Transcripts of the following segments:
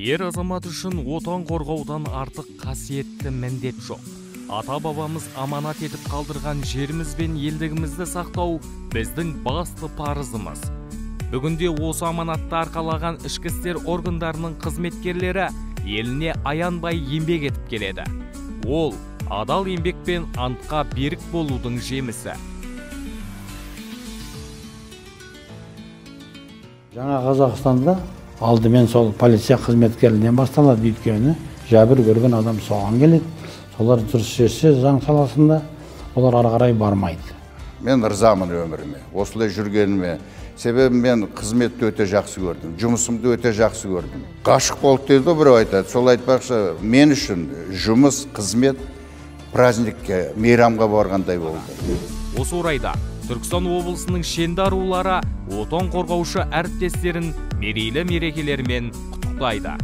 Ер азамат үшін отан қорғаудан артық қасиетті міндет жоқ. Ата-бабамыз аманат етіп қалдырған жеріміз бен елдігімізді сақтау біздің басты парызымыз. Бүгінде осы аманатты арқалаған ішкі істер органдарының қызметкерлері еліне аянбай еңбек етіп келеді. Ол адал еңбек пен антқа берік болудың жемісі. Жаңа Қазақстанда алдымен сол полиция қызметкерлерінен басталады, өйткені жәбір көрген адам соған келеді. Солар дұрыс шешсе заң саласында, олар ары қарай бармайды. Мен ырзамын өміріме, осылай жүргеніме. Себебі мен қызметті өте жақсы көрдім, жұмысымды өте жақсы көрдім. Ғашық болды дейді ғой біреу айтады. Сол айтпақшы, мен үшін жұмыс, қызмет праздникке, мейрамға барғандай болды. Осы орайда Түркістан облысының шенді арулары отан қорғаушы әріптестерін мерейлі мерекелерімен құттықтайды.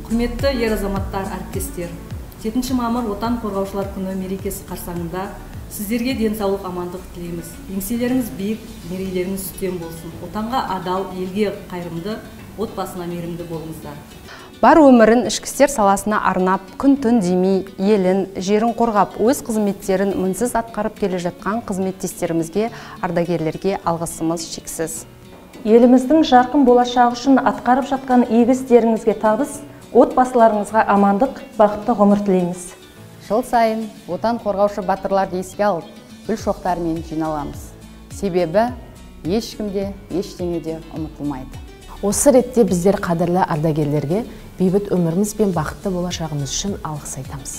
Құрметті ер азаматтар, әріптестер, 7 мамыр Отан қорғаушылар күні мерекесі қарсаңында сіздерге денсаулық, амандық тілейміз. Еңселеріңіз биік, мерейлеріңіз үстем болсын. Отанға адал, елге қайырымды, отбасына мейірімді болыңыздар. Бар өмірін ішкі істер саласына арнап, күн-түн демей, елін, жерін қорғап, өз қызметтерін мінсіз атқарып келе жатқан қызметтестерімізге, ардагерлерге алғысымыз шексіз. Еліміздің жарқын болашағы үшін атқарып жатқан игі істеріңізге табыс, отбасыларыңызға амандық, бақытты ғұмыр тілейміз. Жыл сайын отан қорғаушы батырларды еске алып, гүл шоқтарымен жиналамыз. Себебі ешкімде, ештеңе де ұмытылмайды. Осы ретте біздер қадірлі ардагерлерге бейбіт өміріміз бен бақытты болашағымыз үшін алғыс айтамыз.